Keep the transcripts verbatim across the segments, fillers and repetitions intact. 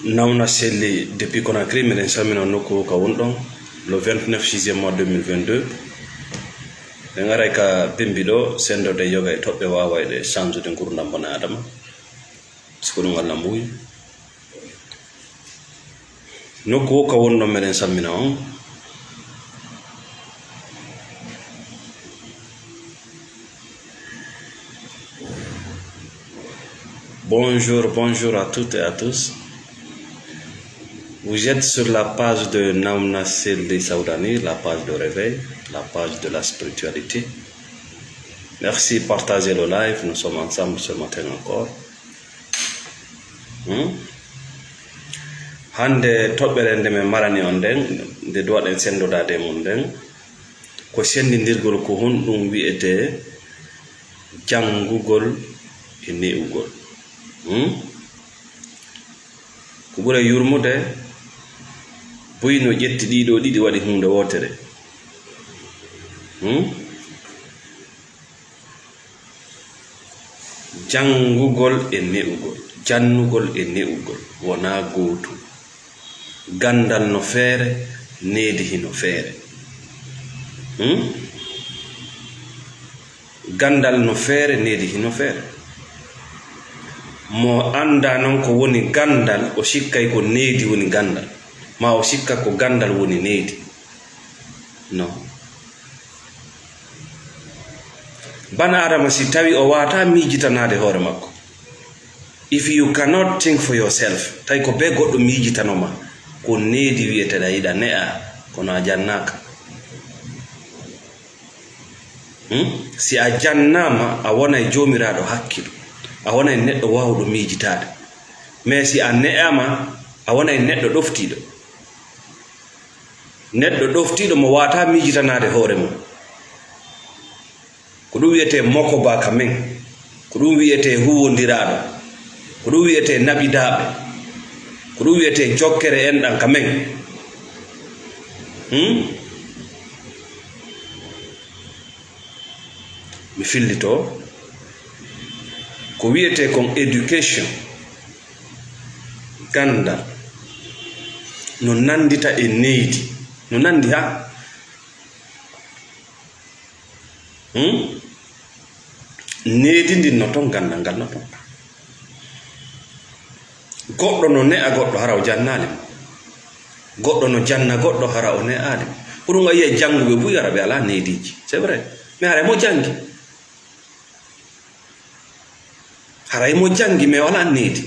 Nawna Selli depuis Conakry, miɗen salmina nokku ka wonɗon, le vingt-neuf sixième mois deux mille vingt-deux. En aray ka Bembi ɗo, senndorde yoga e toɓɓe waawayɗe change de ngurdam bona Adama. Siko ɗum Allah mbuy. Nokku wo ka wonɗon, meɗen salmina on. Bonjour, bonjour à toutes et à tous. Vous êtes sur la page de Naouna Selli Saoudani, la page de réveil, la page de la spiritualité. Merci, partagez le live, nous sommes ensemble ce matin encore. Hmm? Hannde toɓɓere nde min marani on nden, nde duwaɗen senndodaade e mum nden, ko senndindirgol ko honɗum wi'etee janngugol e ne'ugol. Hmm? Ko ɓuri yurmude, buy no ƴetti ɗii ɗoo ɗiɗi waɗi huunde wootere. Hmm? Janngugol e ne'ugol, jannugol e ne'ugol wonaa gootum. Ganndal no feere, needi hino feere. Hmm? Ganndal no feere, needi hino feere. Mo anndaa non ko woni ganndal, o sikkay ko needi woni ganndal, maa o sikka ko ganndal woni needi. Non. Bana Adama, si tawi o waawataa miijitanaade hoore makko, if you cannot think for yourself, tawi ko bee goɗɗo miijitano ma, ko needi wi'eteɗaa, hiɗa ne'aa, kono a jannaaka. Hmm? Si a jannaama, a wonay joomiraaɗo hakkiilo, a wonay neɗɗo waawuɗo miijitaade. Mais si a ne'aama, a wonay neɗɗo ɗoftiiɗo. Neɗɗo ɗoftiiɗo mo waawataa miijitanaade hoore mum. Ko ɗum wiyetee mokoba ka men. Ko ɗum wiyetee huuwondiraaɗo. Ko ɗum wiyetee naɓidaaɓe. Ko ɗum wiyetee jokkere enɗan ka men. Hmm? Mi fillitoo. Ko wiyetee kon education, ganndal, no nanndita e neydi. No nanndi haa. Hmm? Needi ndin no ton, ganndal ngal no ton. Goɗɗo no ne'a goɗɗo, hara o jannaali mo. Goɗɗo no janna goɗɗo, hara o ne'aali mo. Ko ɗum a yi'ay jannguɓe buy, hara ɓe alaa neediiji. C'est vrai. Mais haray mo janngi. Haray mo janngi, mais o alaa needi.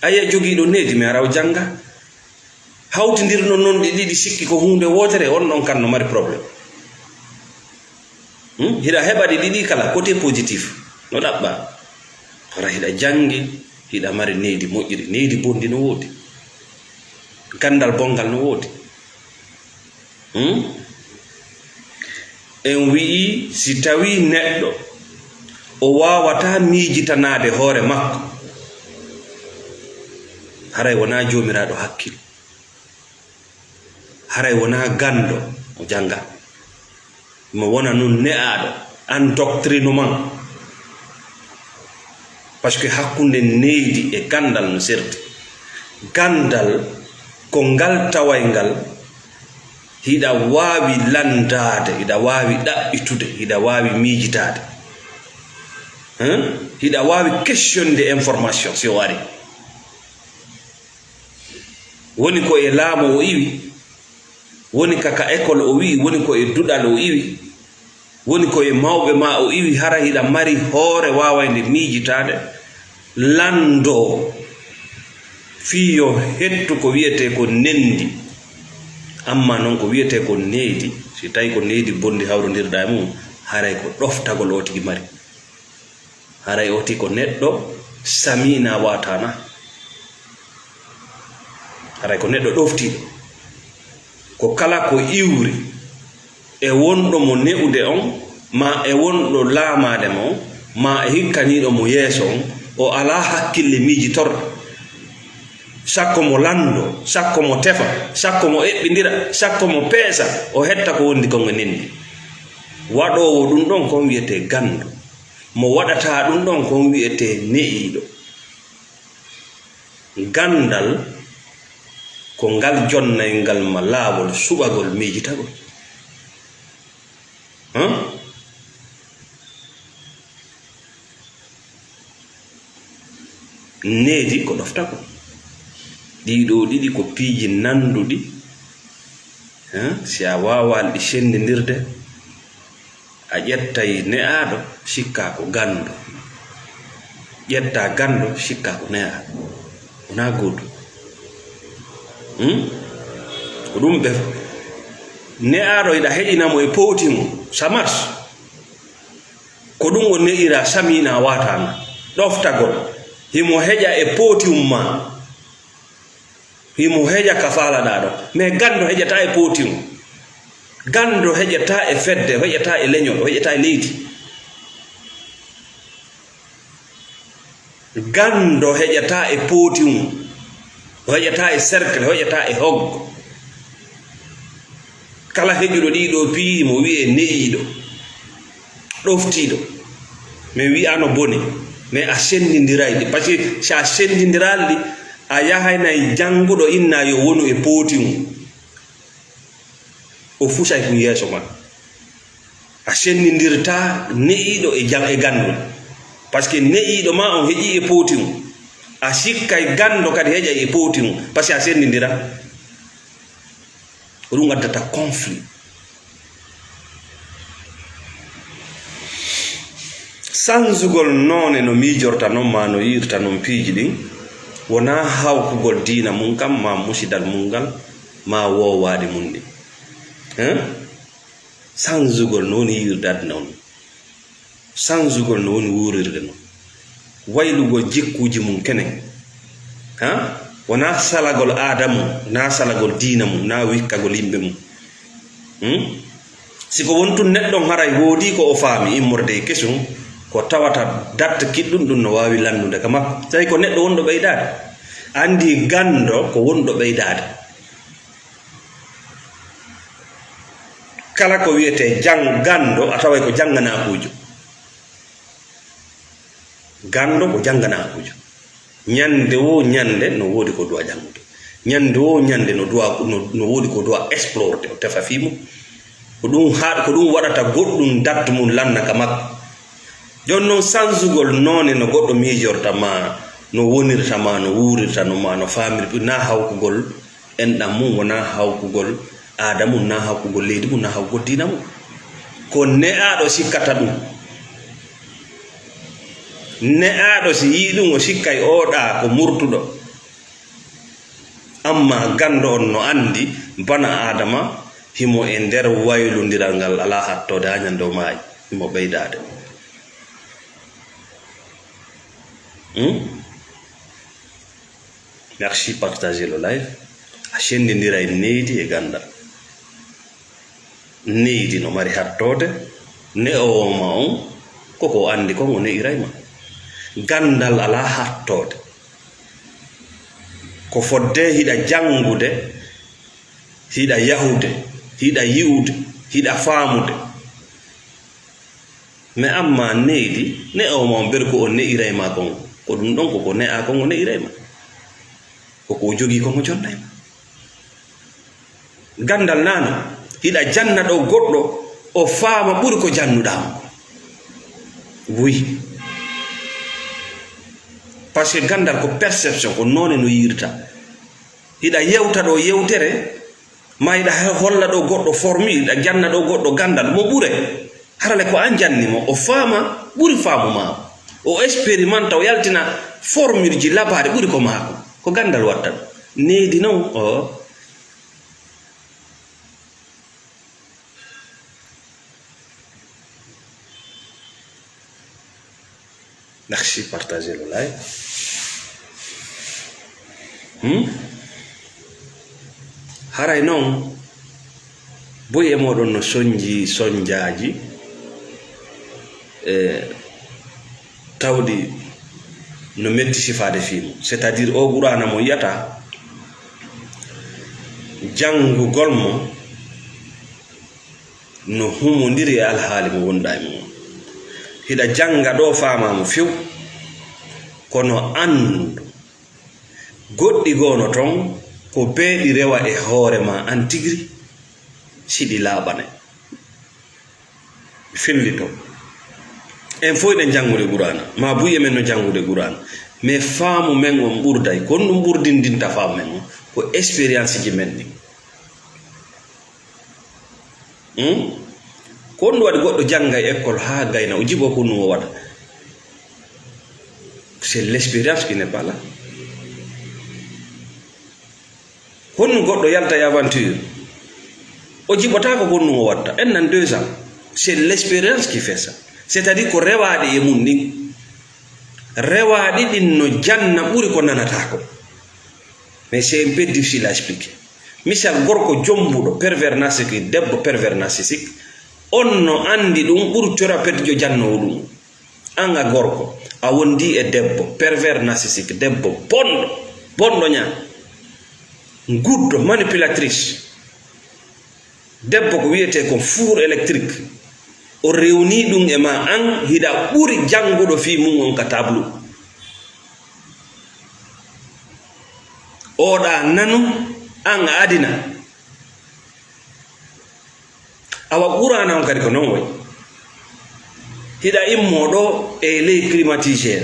A yi'ay jogiiɗo needi, mais hara o janngaa. Hawtindirno non ɗi ɗiɗi, sikki ko huunde wootere, on ɗon kan no mari problème. Hmm? Hiɗa heɓa ɗi ɗiɗi kala, côté positif, no ɗaɓɓa. Hara hiɗa janngi, hiɗa mari neydi moƴƴiri, neydi bonndi no woodi. Ganndal bonngal no woodi. Hmm? En wi'i, si tawii neɗɗo o waawataa miijitanaade hoore makko, haray wonaa joomiraaɗo hakkil, haray wonaa ganndo mo jannga. Mo wona nun ne'aaɗo, an doctrine man. Parce que hakkunde neydi e ganndal no serti. Ganndal ko ngal tawayngal hiɗa waawi lanndaade, hiɗa waawi ɗaɓɓitude, hiɗa waawi miijitaade. Hein? Hiɗa waawi questionde information si o ari. Woni ko e laamu o iwi, woni ka, ka école o wi'i, woni ko e duɗal o iwi, woni ko e mawɓe ma o iwi, hara hiɗa mari hoore waawaynde miijitaade, lanndoo fii yo hettu ko wiyetee ko nenndi. Amma non ko wiyetee ko neydi, si tawi ko neydi bonndi hawrondirɗaa e mum, haray ko ɗoftagol o tigi mari. Haray o tigi ko neɗɗo samiina waataana. Haray ko neɗɗo ɗoftiiɗo. Ko kala ko iwri e wonɗo mo ne'ude on, maa e wonɗo laamaade mo, maa e hikkaniiɗo mo yeeso on, o alaa hakkille miijitorɗo. Sakko mo lanndoo, sakko mo tefa, sakko mo eɓɓindira, sakko mo peesa, o hetta ko wondi kon e nenndi. Waɗoowo ɗum ɗon kon wi'etee ganndo. Mo waɗataa ɗum ɗon kon wi'etee ne'iiɗo. Ganndal ko ngal jonnayngal ma laawol suɓagol miijitagol. Hã? Needi ko ɗoftagol. Ɗii ɗoo ɗiɗi ko piiji nannduɗi. Hã? Si a waawaali ɗi senndindirde, a ƴettay ne'aaɗo, sikkaa ko ganndo. Ƴettaa ganndo, sikkaa ko ne'aaɗo. Wonaa gootum. Hmm? Ko ɗum ɓe ne'aaɗo iɗa heƴina mo e pooti mum. Ça marche. Ko ɗum o ne'iraa, samiinaa, waataanaa. Ɗoftagol. Himo heƴa e pooti mum maa. Himo heƴa ka faalaɗaa ɗon. Mais ganndo heƴataa e pooti mum. Ganndo heƴataa e fedde, o heƴataa e leñol, o heƴataa e leydi. Ganndo heƴataa e pooti mum. O heƴataa e cercle, o heƴataa e hoggo. Kala heƴuɗo ɗii ɗoo piiji mo wi'ee ne'iiɗo, ɗoftiiɗo. Mi wi'aano bone, mais a senndindiray ɗi. Parce que si a senndindiraali ɗi, a yahaynay jannguɗo inna yo wonu e pooti mum. O fusay kun yeeso maa. A senndindirtaa ne'iiɗo e jam-, e ganndo. Parce que ne'iiɗo maa on heƴii e pooti mum. A sikkay ganndo kadi heƴay e pooti mum. Parce que a senndindira. Ko ɗum addata conflit. Sanzugol noone no miijorta non, maa no yi'irta non piiji ɗin, wonaa hawkugol diina mum kan, maa musidal mum ngal, maa woowaade mum ɗin. Hein? Sanzugol no woni yi'irde aduna on. Sanzugol no woni wuurirde non. Waylugol jikkuuji mum kenen. Ha? Wonaa salagol aada mum, naa salagol diina mum, naa wikkagol yimɓe mum. Hmm? Si ko won tun neɗɗo on haray woodii ko o faami immorde e kesum, ko tawata datte kiɗɗum ɗum no waawi lannude ka makko. Tawi ko neɗɗo wonɗo ɓeydaade. Anndi ganndo ko wonɗo ɓeydaade. Kala ko wi'etee jang-, ganndo, a taway ko jannganaakuujo. Ganndo ko jannganaakuujo. Ñannde woo ñannde no woodi ko duwa janngude. Ñannde woo ñannde no duwa, no, no woodi ko duwa explorede, o tefa fii mum. Ko ɗum haa, ko ɗum waɗata goɗɗum date mum lanna ka makko. Jooni non, sanzugol noone no goɗɗo miijorta maa, no wonirta maa, no wuurirta no maa, no faamirta, naa hawkugol enɗam mum, wonaa hawkugol aada mum, naa hawkugol leydi mum, naa hawkugol diina mum. Ko ne'aaɗo sikkata ɗum. Ne'aaɗo si yi'i ɗum, o sikkay oo ɗaa ko murtuɗo. Ammaa ganndo on no anndi bana Aadama, himo e nder waylondiral ngal alaa hattoode haa ñande o maayi, himo ɓeydaade. Hmm? Merci, partagez le live. A senndindiray neydi e ganndal. Neydi no mari hattoode, ne'oowo ma on, ko ko o anndi kon o ne'iray ma. Ganndal alaa hattoode. Ko fodde hiɗa janngude, hiɗa yahude, hiɗa yi'ude, hiɗa faamude. Mais ammaa neydi, ne'oowo ma on, ber ko o ne'iray ma kon, ko ɗum ɗon ko ko ne'aa kon o ne'iray ma. Ko ko o jogii kon o jonnay ma. Ganndal naano, hiɗa janna ɗo goɗɗo, o faama ɓuri ko jannuɗaa mo. Oui. Parce que ganndal ko perception, ko noone no yi'irta. Hiɗa yewta ɗo yewtere, maa hiɗa he-, holla ɗo goɗɗo formule, hiɗa janna ɗo goɗɗo ganndal, mo ɓure. Harale ko an janni mo, o faama ɓuri faamu maa. O expérimenta, o yaltina formule ji labaari ɓuri ko maako. Ko ganndal watta ɗum. Neydi non, o. Merci, partagez le live. Hmm? Haray non, boy e mooɗon no sonji sonjaaji, e tawɗi no metti sifaade fii mum. C'est-à-dire, o Qur'aana mo yi'ata, janngugol mo, No humondiri e alhaali mo wonɗa e mum on. Hiɗa jannga ɗo, faamaa mo few, kono anndu goɗɗi goo no ton, ko bee ɗi rewa e hoore maa an tigiri, si ɗi laaɓanay. Fillito. En fow eɗen janngude Quraana, maa buy e men no janngude Quraana, mais faamu men on ɓurday. Ko honɗum ɓurdindinta faamu men on? Ko expérience ji men ɗin. Hmm? Ko honɗum waɗi goɗɗo janngay école haa gayna, o jiɓo ko honɗum o waɗa? C'est l'expérience qui n'est pas là. Honɗum goɗɗo yalta e aventure, o jiɓotaako ko honɗum o watta? En nan deux ans. C'est l'expérience qui fait ça. C'est-à-dire ko rewaaɗi e mum ɗin. Rewaaɗi ɗin no janna ɓuri ko nanata kon. Mais c'est un peu difficile à expliquer. Misal, gorko jombuɗo, pervers narcissique, debbo pervers narcissique, on no anndi ɗum ɓuri terapeutejo jannoowo ɗum. An a gorko, a wondi e debbo pervers narcissique, debbo bonɗo, bonɗo ñaa, nguddo, manipulatrice. Debbo ko wiyetee kon four électrique. O rewni ɗum e ma, an hiɗa ɓuri jannguɗo fii mum on ka tableau. Oɗa nanu, an a adina. Awa Quraana on kadi ko non wayi. Hiɗa immoo ɗo e ley climatiseur,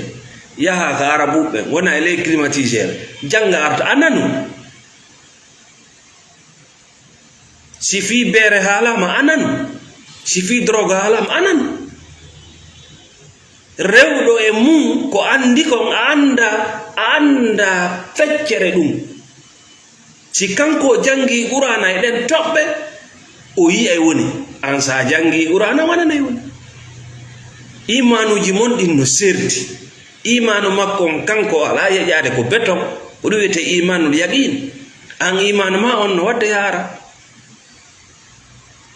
yaha ka Arabuɓe ɓen, wona e ley climatiseur, jannga arta, a nanu. Si fii beere haalaama, a nanu. Si fii drogue haalaama, a nanu. Rewɗo e mum ko anndi kon, a annda, a annda feccere ɗum. Si kanko o janngii Quraana e ɗen toɓɓe, o yi'ay woni. An, si a janngii Quraana, wananay woni. Iimaanuuji mon ɗin no serti. Iimaanu makko on, kanko, o alaa yeƴaade ko beton. Ko ɗum wiyetee iimaanul yaqiin. An, iimaanu maa on no waɗde yaa ara.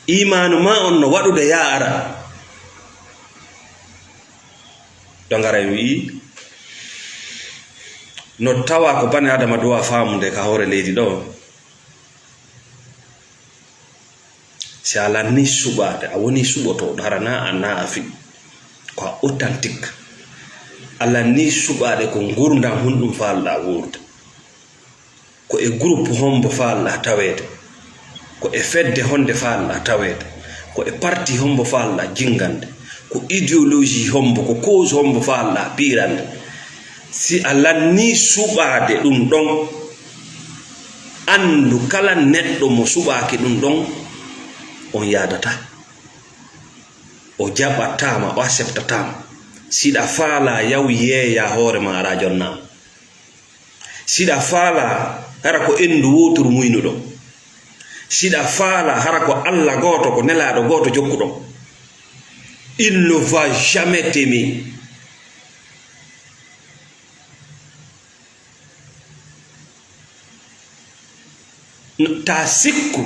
Iimaanu maa on no waɗude yaa ara. Ɗo ngara en wi'i, no tawa ko bani Aadama duwa faamude ka hoore leydi ɗo. Si a lannii suɓaade, a wonii suɓotooɗo, hara naa a, naa a fiɓi. Ko a authentique. A lannii suɓaade ko ngurndan honɗum faalɗaa wuurde. Ko e groupe hombo faalɗaa taweede? Ko e fedde honde faalɗaa taweede? Ko e parti hombo faalɗaa jinngande? Ko idéologie hombo, ko cause hombo faalɗaa piirande? Si a lannii suɓaade ɗum ɗon, anndu kala neɗɗo mo suɓaaki ɗum ɗon, on yaadataa. O jaɓataama, o acceptataama. Siɗa faalaa, yaw yeeyaa hoore maa, araa jonnaama. Siɗa faalaa, hara ko enndu wooturu muynuɗon. Siɗa faalaa, hara ko Alla gooto, ko Nelaaɗo gooto jokkuɗon. Il ne va jamais t'aimer. Taa sikku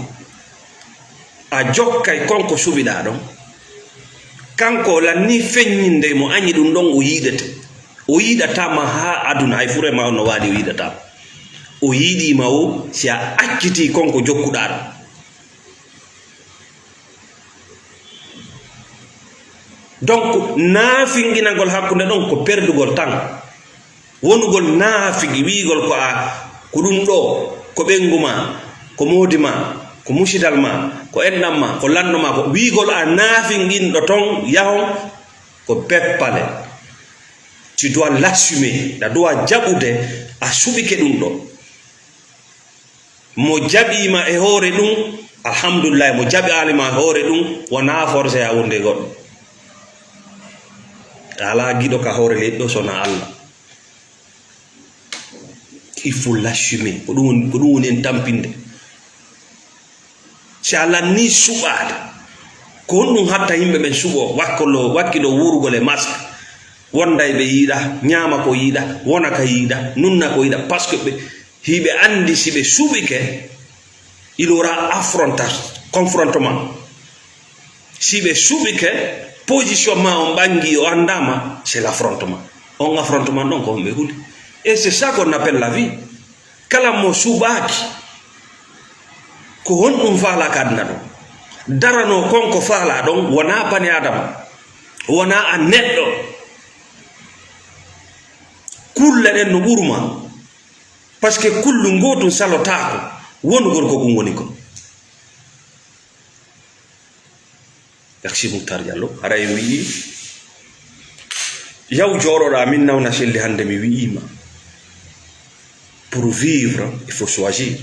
a jokkay kon ko suɓiɗaa ɗon. Kanko o lannii feññinde mo añi ɗum ɗon, o yiɗete. O yiɗataa ma haa aduna, hay fure ma on no waali, o yiɗataa ma. O yiɗii ma o si a accitii kon ko jokkuɗaa ɗon. Donc, naafinginagol hakkunde ɗon ko perdugol tan. Wonugol naafigi, wi'igol ko a, ko ɗum ɗo, ko ɓeyngu ma, ko moodi ma, ko musidal ma, ko enɗam ma, ko lanɗo ma, ko wi'igol a naafinginɗo ton yahon, ko beppale. Tu dois l'assumer, a doit jaɓude a suɓike ɗum ɗo. Mo jaɓiima e hoore ɗum, alhamdulillahi, mo jaɓaali ma e hoore ɗum, wonaa forcé a wonde e goɗɗo. A alaa giɗo ka hoore leydi ɗo so wonaa Allah. Il faut l'assumer. Ko ɗum woni, ko ɗum woni en tampinde. Si a lannii suɓaade, ko honɗum hatta yimɓe ɓen suɓoo, wakkilo-, wakkiloo wuurugol e masque? Wonda e ɓe yiɗa, ñaama ko yiɗa, wona ka yiɗa, nunna ko yiɗa, parce que ɓe, hiɓe anndi si ɓe suɓike, il y aura affronta-, confrontement. Si ɓe suɓike, position ma on ɓangi, o anndaama, c'est l'affrontement. On affrontement ɗon ko honɓe huli. Et c'est ça qu'on appelle la vie. Kala mo suɓaaki, ko honɗum faalaa ka aduna ɗo? daranoo kon ko faalaa ɗon, wonaa bani Aadama, wonaa a neɗɗo. Kulle ɗen no ɓuruma. Parce que kullu ngootun salotaako wonugol ko kun woni kon. Yaksi Muktar Diallo, haray wi'i, yaw jooɗoɗaa, min nawna selli hannde mi wi'ima, pour vivre, il faut choisir.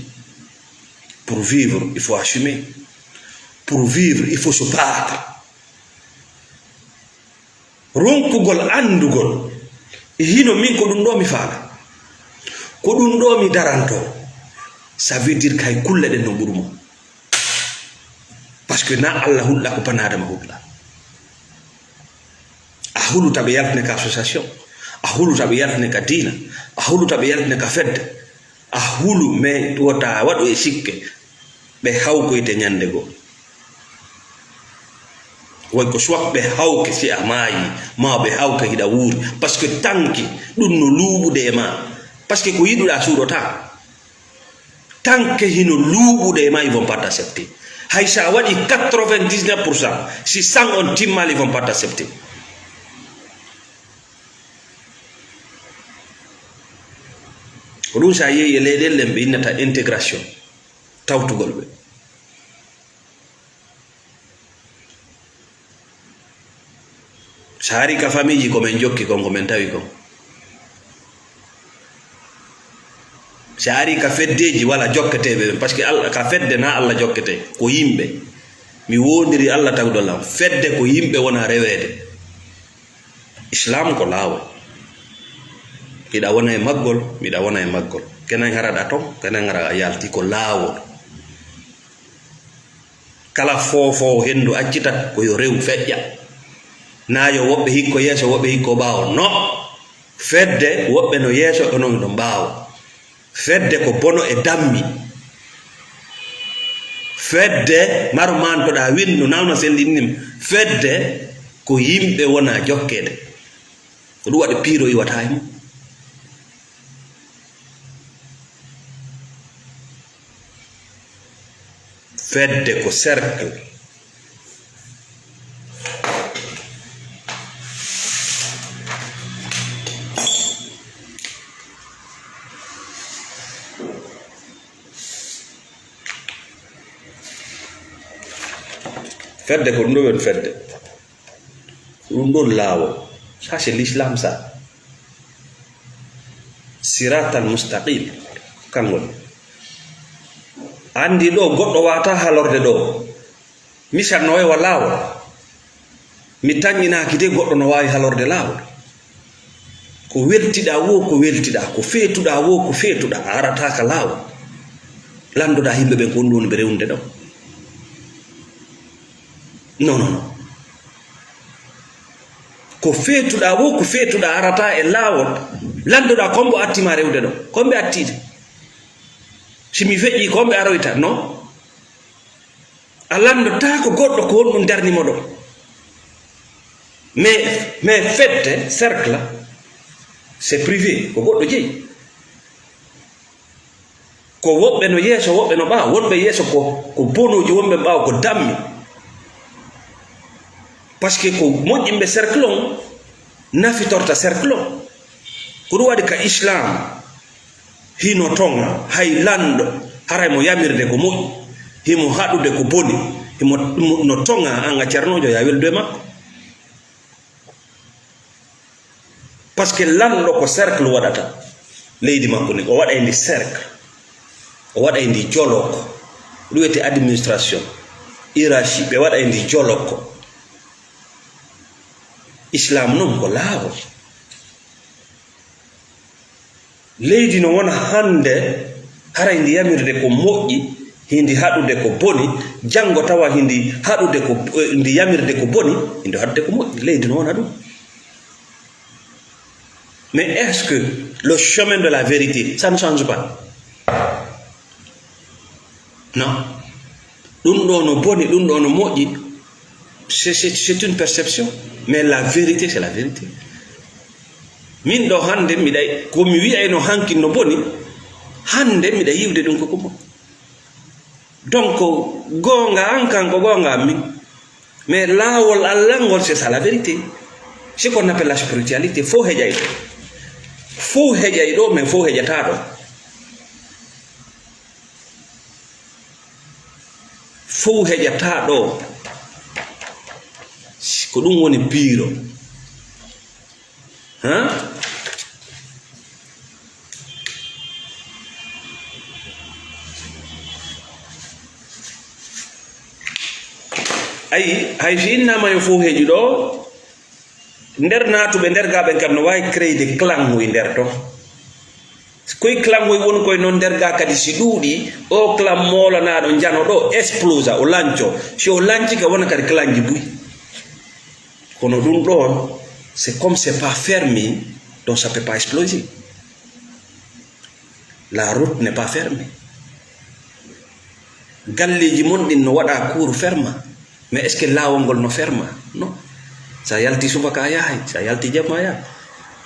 Pour vivre, il faut assumer. Pour vivre, il faut se battre. Ronkugol anndugol, e hino min ko ɗum ɗo mi faala, ko ɗum ɗo mi daranto, ça veut dire kay kulle ɗen no ɓuri mo. Parce que na Allah hulɗa ko bani Adama hulɗa. A huluta ɓe yaltine ka association, a huluta ɓe yaltine ka diina, a huluta ɓe yaltine ka fedde, a hulu, mais wota waɗu e sikke, ɓe hawkoyte ñande goo. Way ko soit ɓe hawke si a maayi, ma ɓe hawke hiɗa wuuri. Parce que tanki, ɗum no luuɓude e ma. Parce que ko yiɗuɗa suuɗota. Tanke hino luuɓude e ma, ils vont pas t'accepter. Hay sa waɗi quatre-vingt-dix-neuf pour cent, si cent on timmaali, ils vont pas t'accepter. Ko ɗum sa yeeyi e leyɗeele ɗen ɓe innata intégration, tawtugol ɓe. Sa ari ka famiiji ko men jokki kon, ko men tawi kon. Sa ari ka feddeji wala jokketeɓe ɓen, parce que Alla, ka fedde na Alla jokkete, ko yimɓe. Mi wondiri Alla tawɗo lan. Fedde ko yimɓe wona reweede. Islam ko laawol. Hiɗa wona e maggol, miɗa wona e maggol. Kenen haraɗa ton, kenen hara a yalti, ko laawol. Kala foofoowo henndu accita ko yo rew feƴƴa. Na yo woɓɓe hikko yeeso, woɓɓe hikko ɓaawo. No. Fedde woɓɓe no yeeso, onon no ɓaawo. Fedde ko bono e dammi. Fedde maro mantoɗa winndo nawna sellinnim. Fedde ko yimɓe wona jokkeede. Ko ɗum waɗi piiro iwata e mum. Fedde ko cercle. Fedde ko ɗum ɗo woni fedde. Ɗum ɗon laawol. Ça, c'est l'islam, ça. Siratal mustaqim. Kanngol. Anndi ɗo goɗɗo waata halorde ɗo. Misal no wayi wa laawol. Mi tanƴinaaki de goɗɗo no waawi halorde laawol. Ko weltiɗaa woo, ko weltiɗaa. Ko feetuɗaa woo, ko feetuɗaa. A arataa ka laawol. Lanndoɗaa yimɓe ɓen ko honɗum woni ɓe rewnude ɗo. Non, non, non. Ko feetuɗaa woo, ko feetuɗaa, arataa e laawol. Lanndoɗaa ko hombo atti ma rewde ɗo. Ko homɓe attiide. Si mi feƴƴii, ko homɓe aroyta. Non. A lanndotaako goɗɗo ko honɗum darni mo ɗo. Mais, mais fedde, cercle, c'est privé, ko goɗɗo jeyi. Ko woɓɓe no yeeso, woɓɓe no ɓaawo. Wonɓe yeeso ko, ko bonooji, wonɓe ɓaawo ko dammi. Parce que ko moƴƴinɓe cercle on nafitorta cercle on. Ko ɗum waɗi ka Islam, hino toŋa, hay lanɗo, haray mo yamirde ko moƴƴi, himo haɗude ko boni, himo, mo, no toŋa an a ceernoojo, ya weldu e makko. Parce que lanɗo ko cercle waɗata leydi makko ndin, o waɗay ndi cercle, o waɗay ndi joloko, ɗum wiyete administration, hiérarchie, ɓe waɗay ndi joloko. Islam non ko laawol. Leydi no wona hannde, haray ndi yamirde ko moƴƴi, hindi haɗude ko boni, janngo tawa hindi haɗude ko, eh, ndi yamirde ko boni, hindi haɗude ko moƴƴi. Leydi no wona ɗum. Mais est-ce que le chemin de la vérité, ça ne change pas? Non. Ɗum ɗo no boni, ɗum ɗo no moƴƴi. C'est, c'est, c'est une perception. Mais la vérité, c'est la vérité. Min ɗo hannde, miɗa, ko mi wi'ayno hanki no boni, hannde miɗa yi'ude ɗum ko ko boni. Donc, goonga an kan ko goonga an min. Mais laawol Allah ngol, c'est ça la vérité. Ce qu'on appelle la spiritualité, fof heƴay ɗo. Fof heƴay ɗo, mais fof heƴata ɗo. Fof heƴata ɗo. Ko ɗum woni piiro. Hein? Ayi, hay si innama yo fof heƴu ɗo, nder naatuɓe nder ga ɓen kam no waawi créer de clan e nder ton. Koye clan oy woni koye noon nder ga kadi si ɗuuɗi, o clan moolanaɗo njano ɗo explosa, o lanco. Si o lanci ka wona kadi clan ji buy. Kono ɗum ɗoon, c'est comme c'est pas fermé, donc ça peut pas exploser. La route n'est pas fermée. Galleeji mon ɗin no waɗa cour ferma, mais est-ce que laawol ngol no ferma? Non. Sa yalti subaka a yahay, sa yalti jamma a yahay.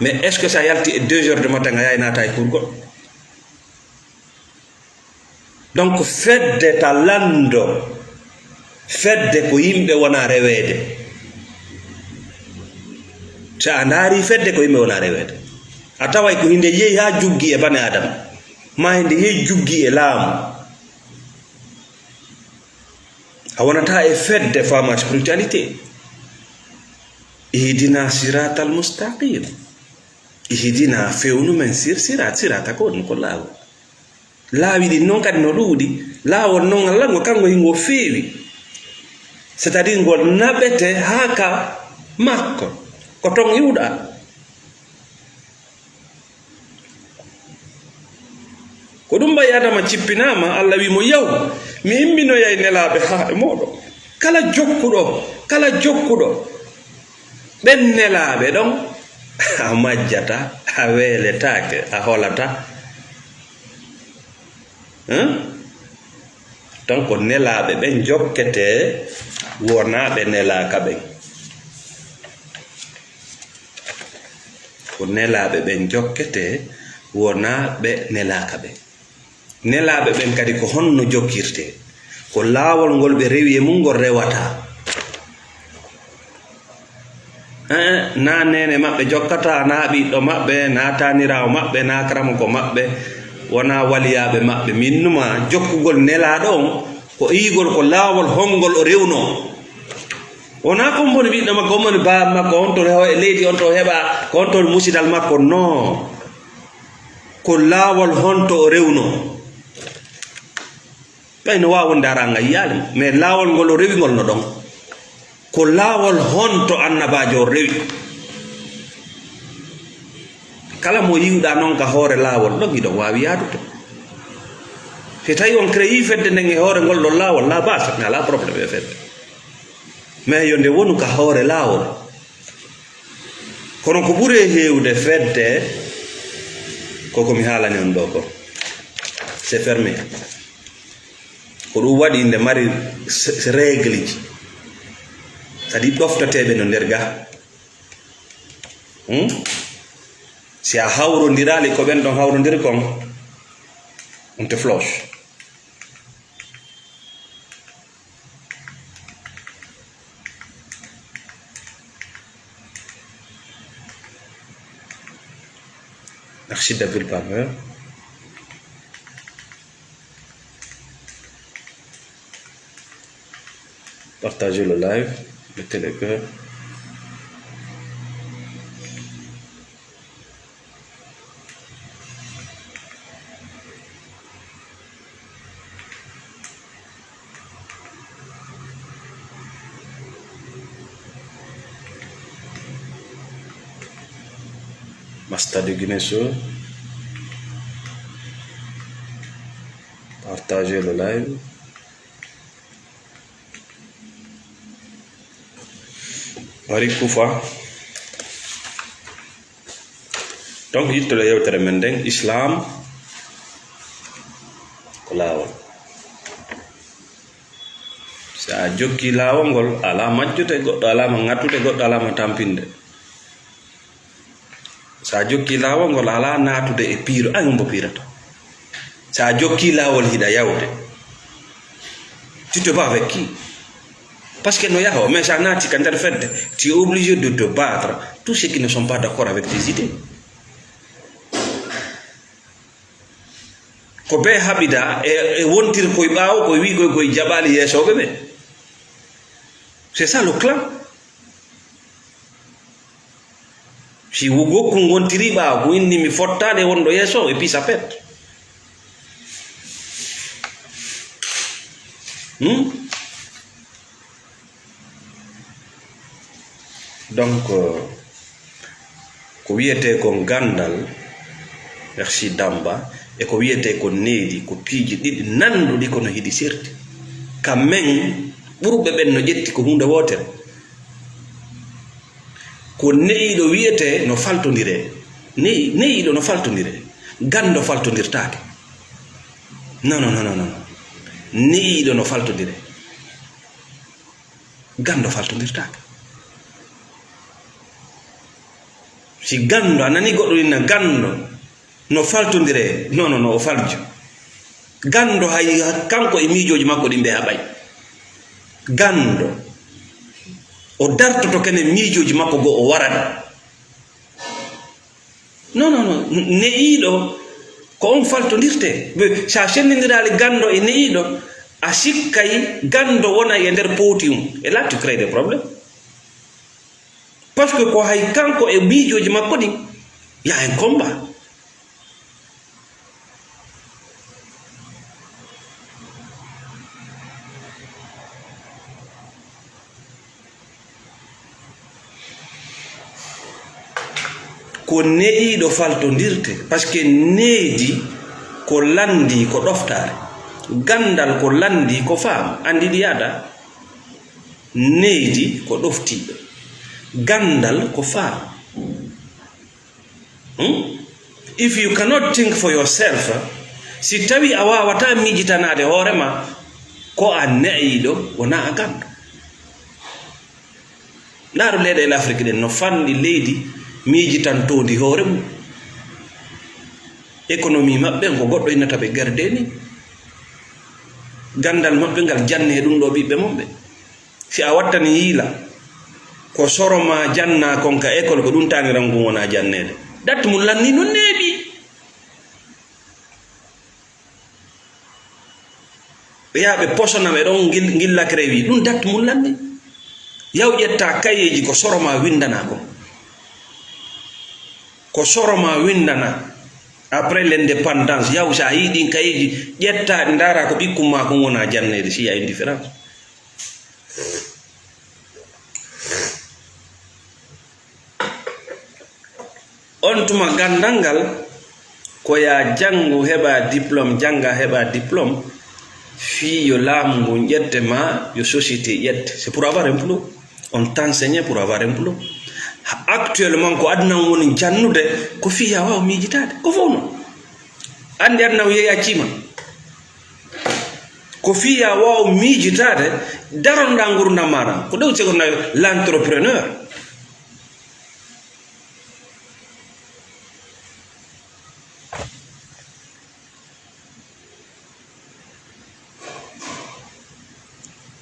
Mais est-ce que sa yalti e deux heures de matin a yahay naata e cour goɗɗo? Donc, fedde ta lanndo, fedde ko yimɓe wona reweede. So a ndaari fedde ko yimɓe wona reweede, a taway ko hinde yehi haa juggi e bane Adama, ma hinde yehi juggi e laamu. A wonata e fedde faama spiritualité. Ihdina siratal mustaqim. Ihdina, fewnu men sir-, sirat, sirata ko ɗum ko laawol. Laawi ɗin noon kadi no ɗuuɗi. Laawol noon Allah ngo kanko hingo feewi. C'est-à-dire ngol naɓete haa ka makko. Ko ton iwɗa. Ko ɗum mbayi Adama cippinaama, Allah wi mo, "Yaw, mi imminoyay nelaaɓe haa e mooɗon. Kala jokkuɗo, kala jokkuɗo ɓen nelaaɓe ɗon, a majjata, a weeletaake, a holata." Hein? Donc, nelaaɓe ɓen jokkete, wonaa ɓe nelaaka ɓen. Ko nelaaɓe ɓen jokkete, wonaa ɓe nelaaka ɓen. Nelaaɓe ɓen kadi ko honno jokkirtee? Ko laawol ngol ɓe rewi e mum ngol rewata. Eh, naa neene maɓɓe jokkata, naa ɓiɗɗo maɓɓe, naa taaniraawo maɓɓe, naa karamoko maɓɓe, wonaa waliyaaɓe maɓɓe. Min numa jokkugol nelaaɗo on, ko iyigol ko laawol hongol o rewnoo. Wonaa ko on woni ɓiɗɗo makko, on woni baaba makko, on to rewo e leydi, on to heɓa, ko on to woni musidal makko. Non. Ko laawol honto o rewnoo. Ɓay no waawi wonde ara nga yiyaali mo, mais laawol ngol o rewi ngol no ɗon. Ko laawol honto annabaajo o rewi? Kala mo yiwɗa noon ka hoore laawol ɗon, hiɗon waawi yaadude. Si tawi on créé fedde nden e hoore ngol ɗon laawol, la base, mi alaa problème e fedde. Mais yo nde wonu ka hoore laawol. Kono ko ɓuri e heewde fedde, ko ko mi haalani on ɗo ko. C'est fermé. Ko ɗum waɗi nde mari s-, règle ji. Kadi ɗoftateeɓe no nder ga. Hmm? Si a hawrondiraali ko ɓen ɗon hawrondiri kon, on te floche. Archide Abdul Parvin. Partagez le live, mettez le cœur. Masta de Guinée Show. Partagez le live. Wari kufa. Donc, yittude yewtere men nden, Islam ko laawol. Si a jokki laawol ngol, alaa majjude, goɗɗo alaa ma ŋattude, goɗɗo alaa ma tampinde. Si a jokki laawol ngol, alaa naatude e piiro, ay, hombo piirata? Si a jokki laawol, hiɗa yawde. Tu te bats avec qui? Parce que no yaho, mais sa naati ka nder fedde, tu es obligé de te battre. Tous ceux qui ne sont pas d'accord avec tes idées. Ko ɓe haɓida e, e wontir koye ɓaawo, koye wi koye, koye jaɓaali yeesooɓe ɓe. C'est ça le clan. Si wu-, gokku ngontiri ɓaawo, ko inni mi fottaade wonɗo yeeso, et puis ça pète. Hmm? Donc, euh, ko wiyetee kon ganndal, merci Damba, e ko wiyetee kon needi, ko piiji ɗiɗi nannduɗi kono hiɗi serti. Ka men, ɓurɓe ɓen no ƴetti ko huunde wootere. Ko ne'iiɗo wiyetee no faltondiree. Ne'i-, ne'iiɗo no faltondiree. Ganndo faltondirtaake. Non, non, non, non, non. Ne'iiɗo no faltondiree. Ganndo faltondirtaake. Si ganndo, a nani goɗɗo inna ganndo no faltondiree, non, non, non, o faljo. Ganndo hay, kanko e miijooji makko ɗin ɓe haɓay. Ganndo. O dartoto kene miijooji makko go o waran. Non, non, non. Ne'iiɗo, ko on faltondirte. Be, sa sendindiraali ganndo e ne'iiɗo, a sikkay ganndo wona e nder pooti mum. Et là, tu crées des problèmes. Parce que ko hay kanko e miijooji makko ɗin, y a un combat. Ko ne'iiɗo faltondirte, parce que needi ko lanndii ko ɗoftaare, ganndal ko lanndii ko faamu, anndi ɗi yaada. Needi ko ɗoftiiɗo, ganndal ko faamu. Hmm? If you cannot think for yourself, si tawi a waawataa miijitanaade hoore ma, ko a ne'iiɗo, wonaa a ganndo. Ndaaru leyɗeele Afrik ɗen no fanɗi leydi miijitantoondi hoore mum. Économie maɓɓe ko goɗɗo innata ɓe gerde ni. Ganndal maɓɓe ngal janne e ɗum ɗo ɓiɓɓe mum ɓe. Si a wattani yiila, ko soro ma janna kon ka école, ko ɗum taaniran ngun wona janneede. Dat mum lanni no neeɓi. Ɓe yaha ɓe posona ɓe ɗon ngil-, ngilla créwi. Ɗum dat mum lanni. Yaw ƴetta kayeeji ko soro ma windana kon. Ko soro ma windana. Après l'indépendance, yaw sa yii ɗin kayeeji, ƴetta ndaara ko ɓikkun ma kon wona janneede, si y a une différence. On tuma ganndal ngal, ko ya janngu heɓa diplôme, jannga heɓa diplôme, fii yo laamu ngun ƴette ma yo société ƴette. C'est pour avoir un boulot. On t'enseigne pour avoir un boulot. Ha, actuellement, ko aduna on woni jannude, ko fii ya waaw miijitaade. Ko fof non. Anndi aduna on yeeyi accii ma. Ko fii ya waaw miijitaade, daronɗaa ngurndan maaɗa. Ko ɗum segonɗaa l'entrepreneur.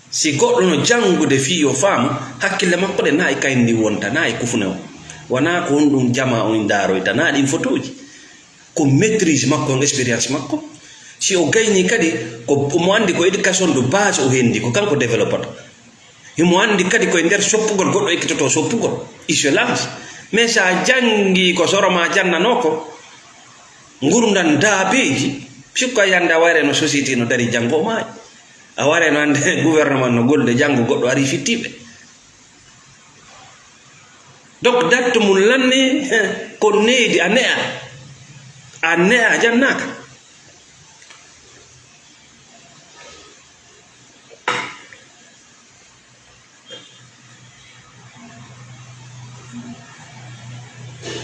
Si goɗɗo no janngude fii yo faamu, hakkille makko ɗe na e kayndi wonta, na e kufune o. Wonaa ko honɗum jamaa on ndaaroyta, na ɗin fotooji. Ko maîtrise makko on, expérience makko. Si o gaynii kadi, ko mo anndi ko éducation de base o henndi, ko kanko développata. Himo anndi kadi ko e nder soppugol goɗɗo ekkitoto soppugol. Il se lance. Mais sa janngii ko soro ma jannanoo ko, ngurndan daabeeji, sikko a yande a wayre no société no dari janngo o maayi. A wayre no hannde gouvernement no golde janngo goɗɗo ari fittiiɓe. Donc, date mum lanni, ko needi a ne'a. A ne'a, a jannaaka.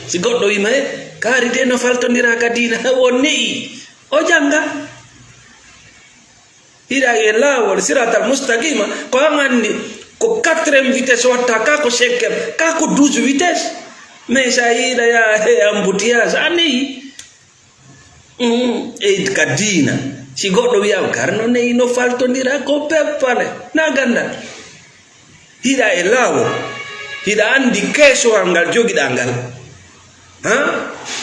Si goɗɗo wiima, "E, kaari de no faltondira ka diina, o ne'i, o jannga." Hiɗa e laawol siratal mustaqima, ko an anndi ko quatrième vitesse watta, ka ko cinquième, ka ko douze vitesse. Mais sa yiɗa ya he embouteillage, a ne'i. Mm, e ka diina, Si goɗɗo wi'ama kar no neyi no faltondira ko peppale, na gandal. Hiɗa e laawol, hiɗa andi keesowal ngal jogiɗa ngal. Ha?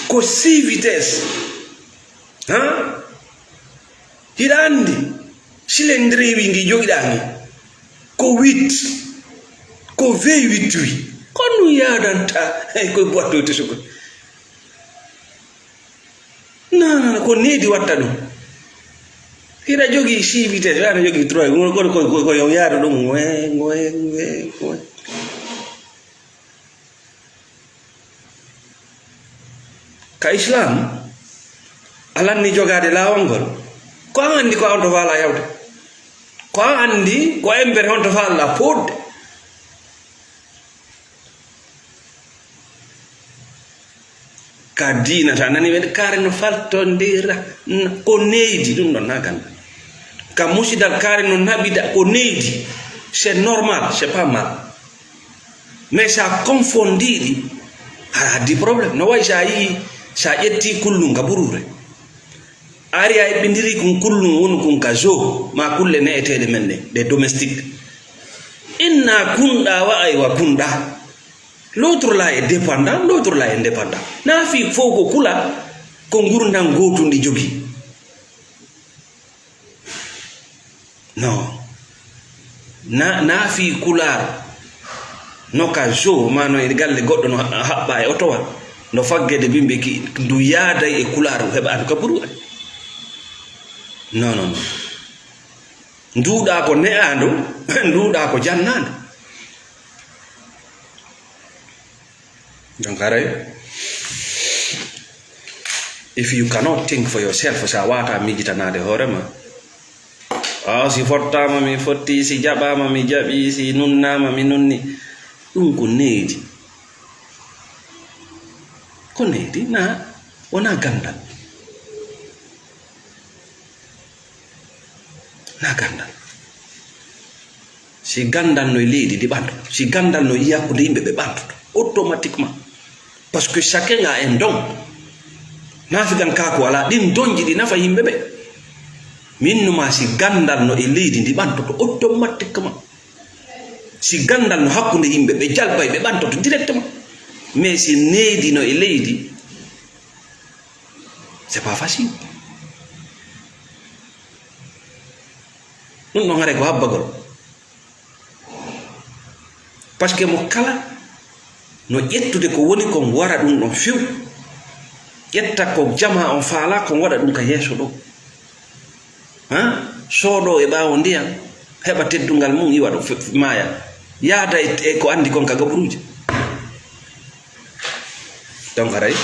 Ko six vitesse. Ha? Hiɗa andi silendrewi ngi jogiɗa ngi. Ko huit. Ko V huit wi. Ko ɗum yaadanta. Hey, koye boîte de secours. Non, non, non, ko needi watta ɗum. Hiɗa jogii six vitesse, aɗa jogii trois, ko, ko, ko, ko yo yaadu ɗum, ngoye, ngoye, ngoye, ngoye. Ka Islam, a lanni jogaade laawol ngol. Ko an anndi ko an to faala yawde. Ko an anndi ko embere honto faala fodde. Ka diina ta nani ɓe kaare no faltondira, n-, ko neydi, ɗum ɗon na ganda. Ka musidal kaare no naɓida ko neydi, c'est normal, c'est pas mal. Mais sa confondiɗi, a addi problème. No wayi sa yii, sa ƴetti kullum ka ɓurure. Ari a eɓɓindiri kun kullum wonu kun ka zoo, ma kulle ne'eteeɗe men ɗe, ɗe domestique. Inna kunɗa wa aywa kunɗa. L'autre là est dépendant, l'autre là est indépendant. Na fii fof ko kula ko ngurndan gootun ɗi jogii. Non. Na, na fii kulaar no ka zoo, ma no e galle goɗɗo no ha-, haɓɓa e otowal, no faggede bimbe ki, ndu yaaday e kulaar, heɓa andu ka buru. Non, non, non. Nduuɗa ko ne'aandu, nduuɗa ko jannaandu. Donc, haray, if you cannot think for yourself, sa wata mijitanaade hoore ma. Ah, si fottaama mi fotti, si jaɓaama mi jaɓi, si nunnaama mi nunni. Ɗum ko needi. Ko needi, na, wona gandal. Na gandal. Si gandal no e leydi, ndi ɓantoto. Si gandal no e hakkunde yimɓe, ɓe ɓantoto. Automatiquement. Parce que chacun a un don. Nafigan ka ko alaa, ɗin donji ɗi nafa yimɓe ɓe. Min numa si gandal no e leydi, ndi ɓantoto automatiquement. Si gandal no hakkunde yimɓe, ɓe jalbay, ɓe ɓantoto directement. Mais si needi no e leydi, c'est pas facile. Ɗum ɗon haray ko habbagol. Parce que mo kala no ƴettude ko woni kon wara ɗum ɗon few. Ƴetta ko jama on faala kon waɗa ɗum ka yeeso ɗo. Ha? Soodo e ɓaawo ndiyam, heɓa teddungal mum, iwa ɗo fe-, maaya. Yaada e, e ko andi kon ka gaburuuje. Donc, haray,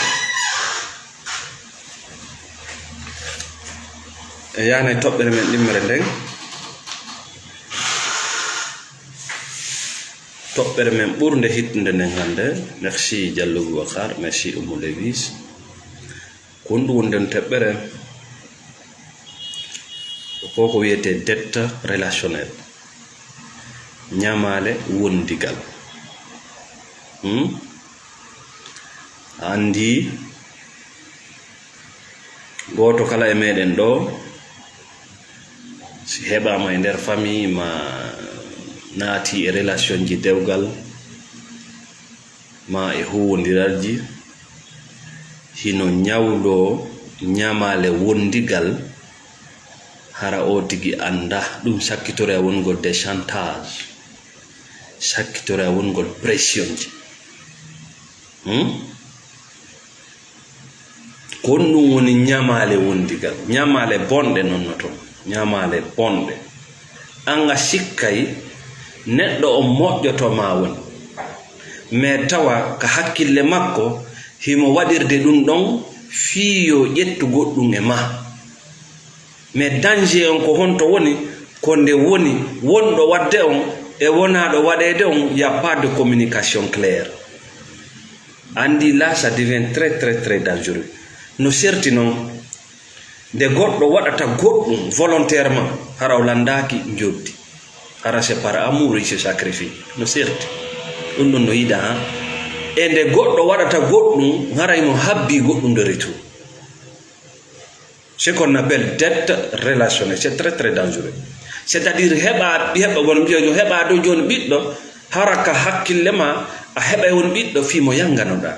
e yaana e toɓɓere men ɗimmere nden. Toɓɓere men ɓurnde hittude nden hannde. Merci Diallo Boubacar, merci Oumou Lewis. Ko honɗum woni nden teɓɓere? Ko ko wiyetee dette relationnel. Ñamaale wondigal. Hmm? A anndi, gooto kala e meɗen ɗo, si heɓaama e nder famille, ma naati e relation ji dewgal, ma e huuwondiralji, hino ñawloo ñamaale wondigal, hara o tigi annda ɗum, sakkitoraa wongol de chantage, sakkitoraa wongol pression ji. Hmm? Ko ɗum woni ñamaale wondigal. Ñamaale bonɗe non no toon. Ñamaale bonɗe. An a sikkay neɗɗo on moƴƴoto ma woni. Mais tawa ka hakkille makko, himo waɗirde ɗum ɗon fii yo ƴettu goɗɗum e ma. Mais danger on ko honto woni? Ko nde woni wonɗo waɗde on e wonaaɗo waɗeede on, y a pas de communication claire. Anndi là, ça devient très, très, très dangereux. No serti noon, nde goɗɗo waɗata goɗɗum volontairement, hara o lanndaaki njoɓdi. Hara c'est par amour il se sacrifie. No serti. Ɗum ɗon no yiɗaa, han? E nde goɗɗo waɗata goɗɗum, hara imo habbii goɗɗum de retour. Ce qu'on appelle dette relationnelle, c'est très très dangereux. C'est-à-dire heɓa heɓa won mbiyo yo heɓa ɗo joni ɓiɗɗo, hara ka hakkille ma a heɓa won ɓiɗɗo fii mo yanganoɗa.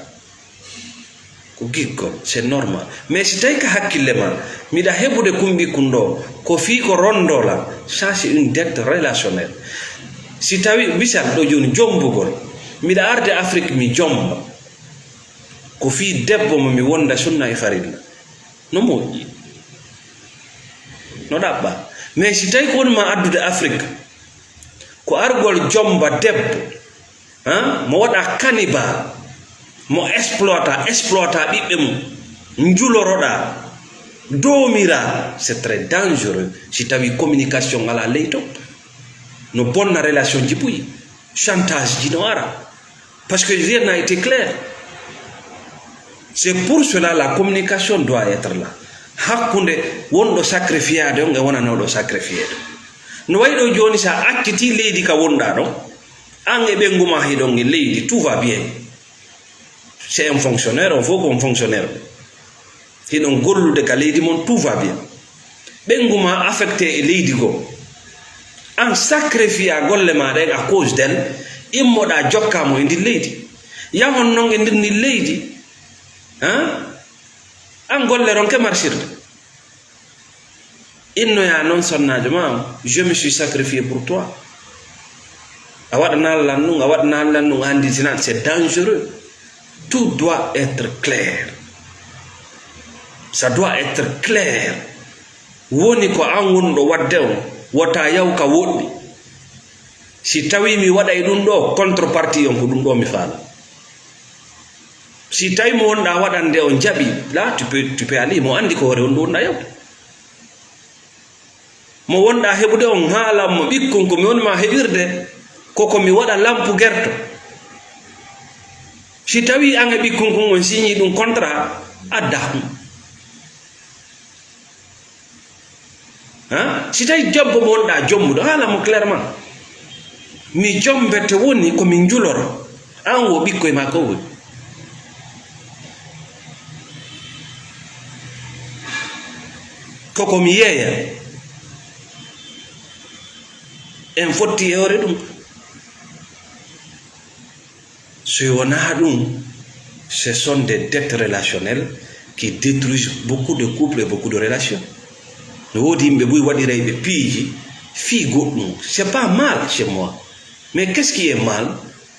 Ko giggol, c'est normal. Mais si tawi ka hakkille ma miɗa heɓude kumɓikkun ɗo, ko fii ko rondola, ça c'est une dette relationnelle. Si tawi misal ɗo joni jombugol, miɗa arde Afrique mi jomba, ko fii debbo mo mi wonda sunna e farilla. No moƴƴi, no ɗaɓɓa. Mais si tawi ko woni ma addude Afrique, ko argol jomba debbo, han mo waɗa cannibal, mo exploita exploita ɓiɓɓe mum, njuloroɗa, doomira, c'est très dangereux. Si tawi communication ala ley to, no bonna relation ji buy, chantage ji no ara. Parce que rien n'a été clair. C'est pour cela la communication doit être là. Hakkunde wonɗo sacrifiade on e wonanoɗo sacrifiede. No wayi ɗo joni sa acciti leydi ka wonɗa ɗon, an e ɓengu ma hiɗon e leydi, tout va bien. C'est un fonctionnaire, on faut qu'on fonctionnaire. Hiɗon gollude ka leydi mon, tout va bien. Ɓengu ma affecté e leydi goo. An sacrifice golle ma ɗen à cause d'elle, immoɗa jokka mo e ndin leydi. Yahon non e ndin ndin leydi. Hein? An golle ronke marchirde. Innoya non sonnaajo ma on, je me suis sacrifié pour toi. A waɗanaa lan ɗum, a waɗanaa lan ɗum, a anndi sinan, c'est dangereux. Tout doit être clair. Ça doit être clair. Woni ko an wonɗo waɗde on, wota yaw ka woɗɗi. Si tawi mi waɗay ɗum ɗo, contrepartie on ko ɗum ɗo mi faala. Si tawi mo wonɗa waɗande on jaɓi, là tu peux, tu peux aller, mo anndi ko hoore on ɗo wonɗa yawde. Mo wonɗa heɓude on, haalan mo ɓikkon ko mi woni ma heɓirde, ko ko mi waɗa lampu gerto. Si tawi an e ɓikkon kon on signii ɗum contrat, adda ɗum. Hein? Si tawi debbo mo wonɗa jombuɗo, haala mo clairement. Mi jombete woni ko min njuloro. An wo ɓikkoy ma ko woni. Koko mi yeeya. En fotti e hoore ɗum. So wonaa ɗum, ce sont des dettes relationnelles qui détruisent beaucoup de couples et beaucoup de relations. No woodi yimɓe buy waɗirayɓe piiji fii goɗɗum. C'est pas mal chez moi. Mais qu'est-ce qui est mal?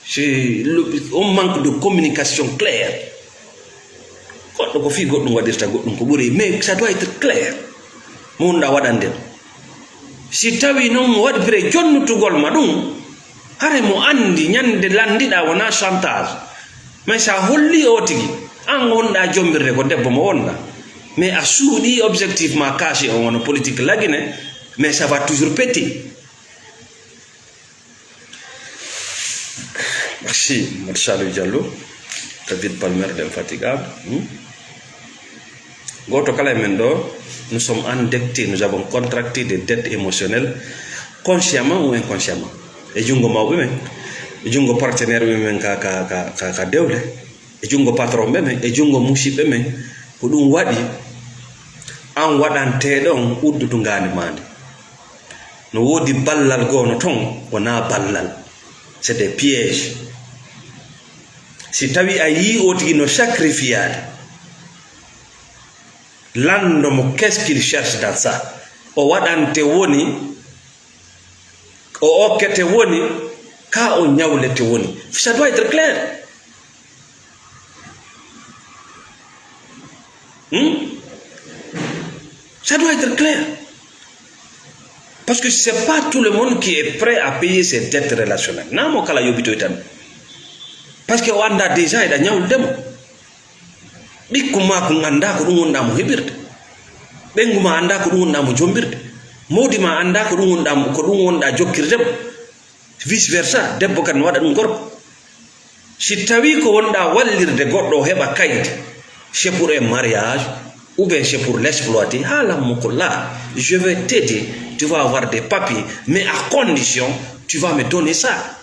C'est le, un manque de communication claire. Goɗɗo ko fii goɗɗum waɗirta goɗɗum ko ɓuri, mais ça doit être clair. Mo wonɗa waɗande. Si tawi noon mo waɗi pre jonnutugol ma ɗum, haray mo anndi ñande lanndiɗa wona chantage. Mais sa holli o tigi, an wonɗa jombirde ko debbo mo wonɗa. Mais a suuɗi objectif ma caché on wona politique lagine, mais ça va toujours péter. Merci, Mamadou Salou Diallo, David Palmer, l'infatigable. Hmm? Gooto kala e men ɗo, nous sommes endettés, nous avons contracté des dettes émotionnelles, consciemment ou inconsciemment. E junngo mawɓe men, e junngo partenaire ɓe men ka, ka, ka, ka, ka dewle, e junngo patron ɓe men, e junngo musiɓɓe men, ko ɗum waɗi an waɗanteeɗo on uddudu ngaandi maa ndi. No woodi ballal goo no ton, wonaa ballal. C'est des pièges. Si tawi a yii o tigi no sacrifiade, lanndo mo, qu'est-ce qu'il cherche dans ça? O waɗante woni, o okkete woni, ka o ñawlete woni. Ça doit être clair. Hmm? Ça doit être clair. Parce que c'est pas tout le monde qui est prêt à payer ses dettes relationnelles. Naa mo kala yobitoy tan. Parce que o annda déjà eɗa ñawlude mo. Ɓikkun ma kun annda ko ɗum wonɗa mo heɓirde. Ɓengu ma annda ko ɗum wonɗa mo jombirde. Mawdi ma annda ko ɗum wonɗa mo, ko ɗum wonɗa jokkirde mo. Vice versa, debbo kan waɗa ɗum gorko. Si tawi ko wonɗa wallirde goɗɗo o heɓa kaydi, c'est pour un mariage ou bien c'est pour l'exploiter, haalan mo ko là, je vais t'aider, tu vas avoir des papiers, mais à condition tu vas me donner ça.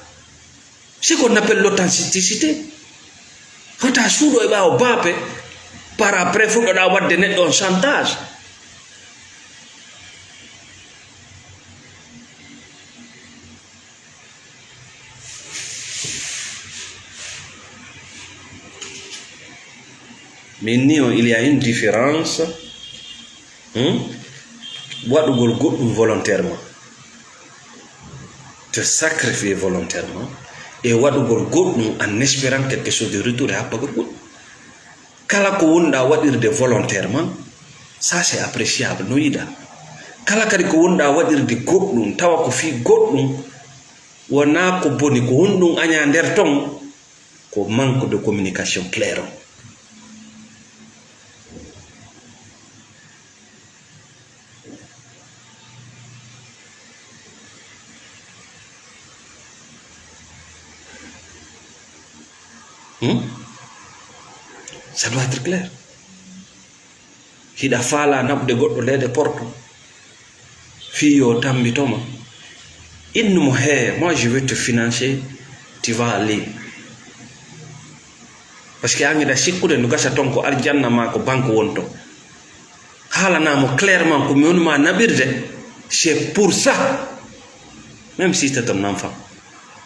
C'est qu'on appelle l'authenticité. Wata suuɗo e ɓaawo baape, par après fuɗɗoɗa waɗde neɗɗo on chantage. Min ni on, il y a une différence, hmm? Waɗugol goɗɗum volontairement, te sacrifier volontairement, e waɗugol goɗɗum en espérant quelque chose de retour e happagol goɗɗum. Kala ko wonɗa waɗirde volontairement, ça c'est appréciable, no yiɗa. Kala kadi ko wonɗa waɗirde goɗɗum, tawa ko fii goɗɗum, wona ko boni, ko honɗum aña nder ton, ko manque de communication claire on. Hmm? Ça doit être clair. Hiɗa faala naɓude goɗɗo leede porto, fii yo tambito ma. Innu mo, hee, moi je vais te financer, tu vas aller. Parce que an hiɗa sikkude no gasa ton ko aljanna ma ko banque wonto. Haalana mo clairement ko mi woni ma naɓirde, c'est pour ça. Même si c'est ton enfant,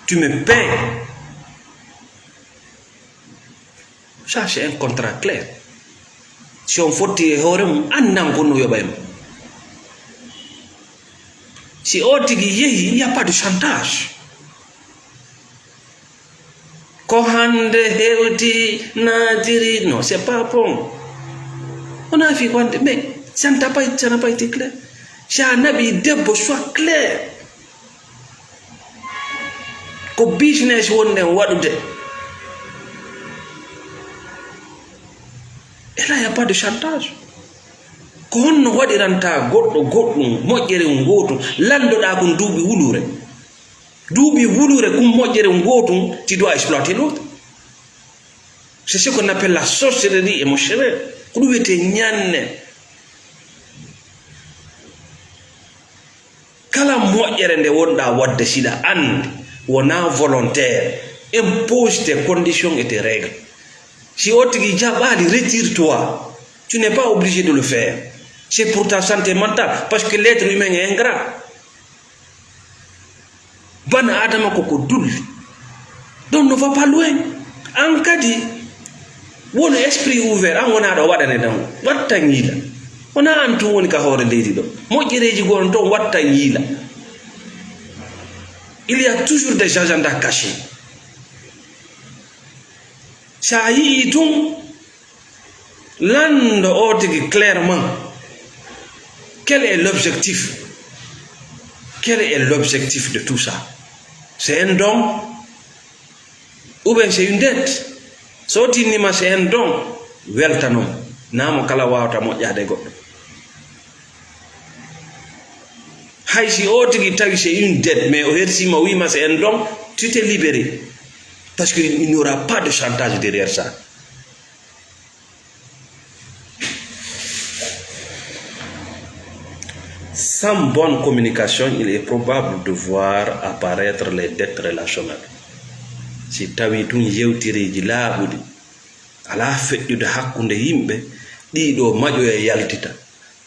tu me payes. Ça, c'est un contrat clair. Si on fotti e hoore mum, anndan ko no yoɓay mo. Si o tigi yehi, il y a pas de chantage. Ko hannde hewti naatiri, non, c'est pas bon. On a fait quoi? Mais ça n'a pas, ça n'a pas été clair. Si a naɓi debbo, sois clair. Ko business wonɗen waɗude. Et là, il y a pas de chantage. Ko honno waɗiranta goɗɗo goɗɗum moƴƴere ngootum, landoɗaa kon duuɓi wuluure? Duuɓi wuluure kum moƴƴere ngootum, tu dois exploiter l'autre. C'est ce qu'on appelle la sorcellerie émotionnelle. Ko ɗum wiyetee ñanne. Kala moƴƴere nde wonɗaa waɗde, siɗa anndi wonaa volontaire, impose tes conditions et tes règles. Si o tigi jaɓaali, retire-toi. Tu n'es pas obligé de le faire. C'est pour ta santé mentale, parce que l'être humain est ingrat. Bana Adama ko ko dulli. Donc ne va pas loin. An kadi, wonu esprit ouvert, an wonaa ɗo waɗane tan. Watta ñiila. Wonaa an tun woni ka hoore leydi ɗo. Moƴƴereeji goo no toon, watta ñiila. Il y a toujours des agendas cachés. Sa yi'i tun, lanndo o tigi clairement. Quel est l'objectif? Quel est l'objectif de tout ça? C'est un don? Ou bien c'est une dette? So tinnima c'est un don, weltanom. Naa mo kala waawata moƴƴaade goɗɗo. Hay si o tigi tawi c'est une dette, mais o hersima, wima c'est un don, tu t'es libéré. Parce qu'il n'y aura pas de chantage derrière ça. Sans bonne communication, il est probable de voir apparaître les dettes relationnelles. Si tawi tun yewtireeji laaɓuɗi alaa feƴƴude hakkunde yimɓe, ɗiɗo maƴoya yaltita.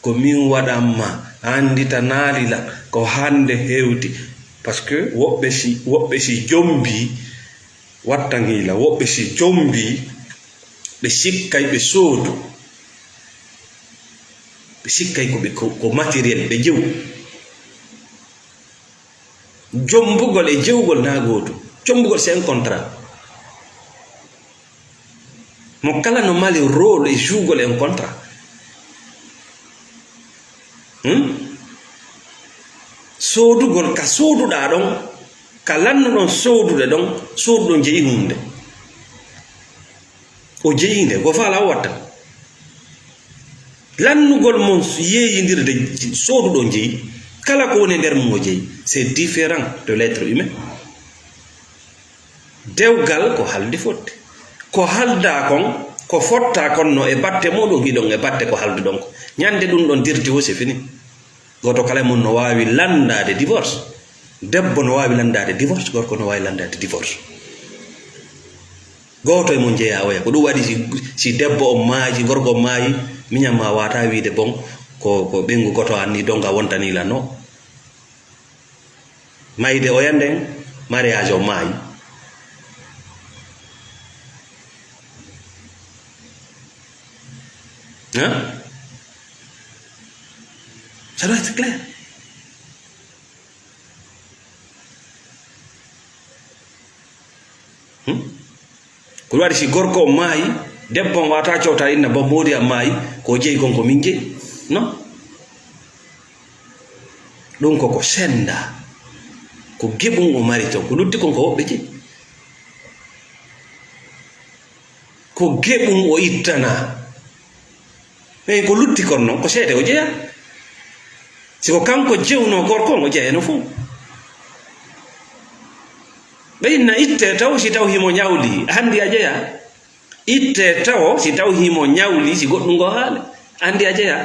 Ko min waɗan ma, annditanaali la, ko hannde hewti. Parce que woɓɓe si, woɓɓe si jombii, wattan hiila, woɓɓe si jombii, ɓe sikkay ɓe soodu. Ɓe sikkay ko ɓe, ko, ko matériel, ɓe jew. Jombugol e jewgol na gootum. Jombugol, c'est un contrat. Mo kala no mari rôle e juugol en contrat. Hmm? Soodugol ka sooduɗaa ɗon, ka lannuɗon soodude ɗon, sooduɗon jeyi huunde. O jeyi nde, go faala o watta. Lannugol mon yeeyindirde sooduɗon jeyi, kala ko woni e nder mum o jeyi. C'est différent de l'être humain. Dewgal ko halde fotte. Ko haldaa kon, ko fottaa kon no e batte muɗum hiɗon e batte ko halduɗon ko. Ñande ɗum ɗon dirti o, c'est fini. Gooto kala e mon no waawi lanndaade divorce. Debbo no waawi lanndaade divorce, gorko no waawi lanndaade divorce. Gooto e mon jeyaa oya. Ko ɗum waɗi si, si debbo on maayi, si gorko on maayi, miñan ma waata wiide bon, ko, ko ɓeyngu goto an ni donga wontani la, non. Mayde oya nden, mariage o maayi. Hein? Ça doit être clair. Hmm? Ko ɗum waɗi si gorko o maayi, debbo on wata cewta inna ba moodi am maayi, ko o jeyi kon ko min jeyi. Non. Ɗum ko ko senda. Ko geɓum o mari ton, ko lutti kon ko woɓɓe jeyi. Ko geɓum o ittana. Ɓen ko lutti kon non, ko seede o jeya. Si ko kanko jewno gorko on, o jeyano fof. Ɓe inna itte taw si taw himo ñawli, handi a jeya. Itte taw si taw himo ñawli, si goɗɗum ngo haale, handi a jeya.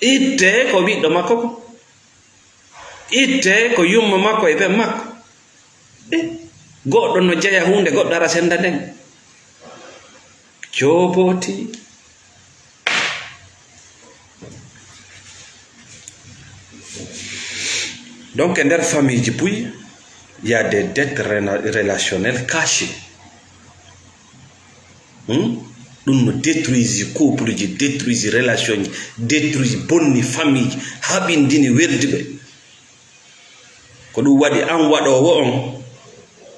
Itte ko ɓiɗɗo makko ko. Itte ko yumma makko e ɓen makko. Eh, goɗɗo no jeya huunde, goɗɗo ara senda nden. Joobooti. Donc, e nder famille ji buy, il y a des dettes rena-, relationnelles cachées. Hmm? Ɗum no détruise couple ji, détruise relation ji, détruise bonni famille ji, haɓindini weldi ɓe. Ko ɗum waɗi an waɗoowo on,